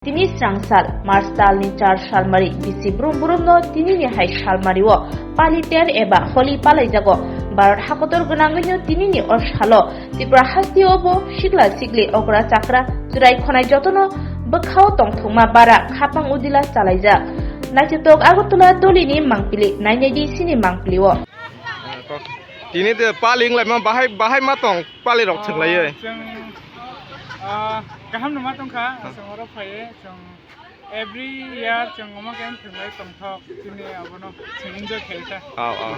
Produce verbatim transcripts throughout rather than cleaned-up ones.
Tini srang sal, March talni char salmari, bisi brum brumno tinini hai salmario pali ter eba holi palaijago. Bharat hakotor gwnangwino tinini o salo Tripura hasteo bo sikla sikli okra chakra chwrai khonai jotono bwkhao tongthokma bara khapang udila chalaijak. Naithotok Agartala dolini mangpili, nainai di sini mangpilio. Tini de pali wnglaima bahai, bahai ma tong pali rok thwnglaio. Ah, chwng, ah, kaham no ma tongkha, chwng oro phaiye, chwng every year chwng omo khe thwnglai tongthok, chini abono chwng enjoy khaikha. Aw, aw.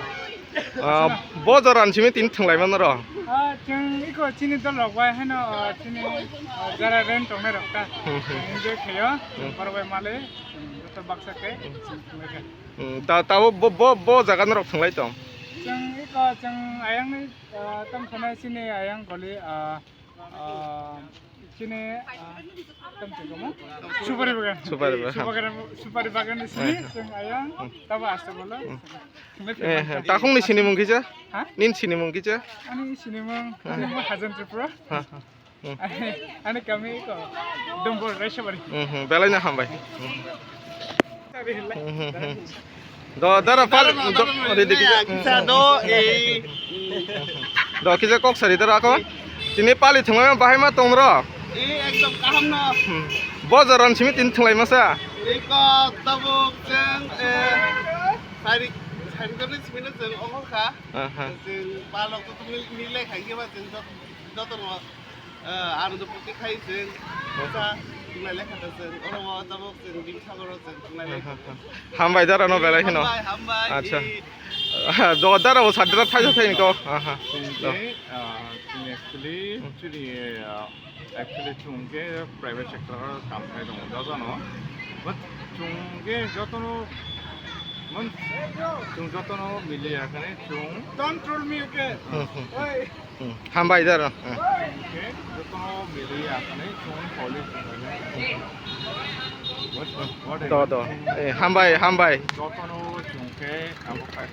Ah, bo joran simi tini thwnglai mano ro? Ah, chwng iko chini dol rok bai haino, ah, chini, ah, jara rent tongnai rok ta. Hmm, hmm. Chwng enjoy khaio, hmm, borok bai male, chwng joto baksa khe, chwng thwnglai kha. Hmm, ta, ta bo, bo, bo, bo jaga norok thwnglai tong? Chwng iko chwng ayang ni, ah, tong khonai chini ayang goli, ah, ah, chini, ah, tong chwng mo? Supari bagan. Supari bagan. Supari bagan, supari bagan ni sini, hmm, chwng ayang, hmm, tabo aste bolo. Hmm. Thwnglai kha. Eh, takhung ni sinimung kisa? Ha? Nin sinimung kisa? Ani sinimung, hmm, sinimung Hajan Tripura. Ha, ha. Hmm. Ani kami ko Dombor Raisabari. Hmm, hmm, belai no hambai. Hmm. Hmm, hmm, hmm. Do, dara pal, do, ri, ri, kisa do, eh. Do, kisa kok sari dara ko. Tini pali thwngma bahai ma tong ro. Eh, ekdom kaham no. Hmm. Bo joran simi tini thwnglai masa. Iko tabuk chwng, eh, sari, sari jonni simi no chwng ongkha. Aha. Chwng palok to mil-, milai khai khe ba chwng jot-, jotono, eh, ano do poti khai chwng. Aha. Sa, tunai lekha ta chwng. Oro bo tabuk chwng bini sagoro chwng tunai lekha. Aha. Hambai dara no belai kheno. Hambai, hambai, acha. I. Do dara bo sadra thai thai ni ko. Aha. Chwng do. Khe, ah, chwng actually, hmm, chwng, ah, actually chwng khe private sector o kam khai tongo jotono. But chwng khe jotono, mon, chwng jotono miliya khe chwng. Don't troll me again. Hmm, hmm, hmm. Oi. Hmm. Hambai dara. Hmm. Chwng khe jotono miliya khe chwng police. What, what, do, do. Eh, hambai, hambai. Jotono chwng khe abo khai.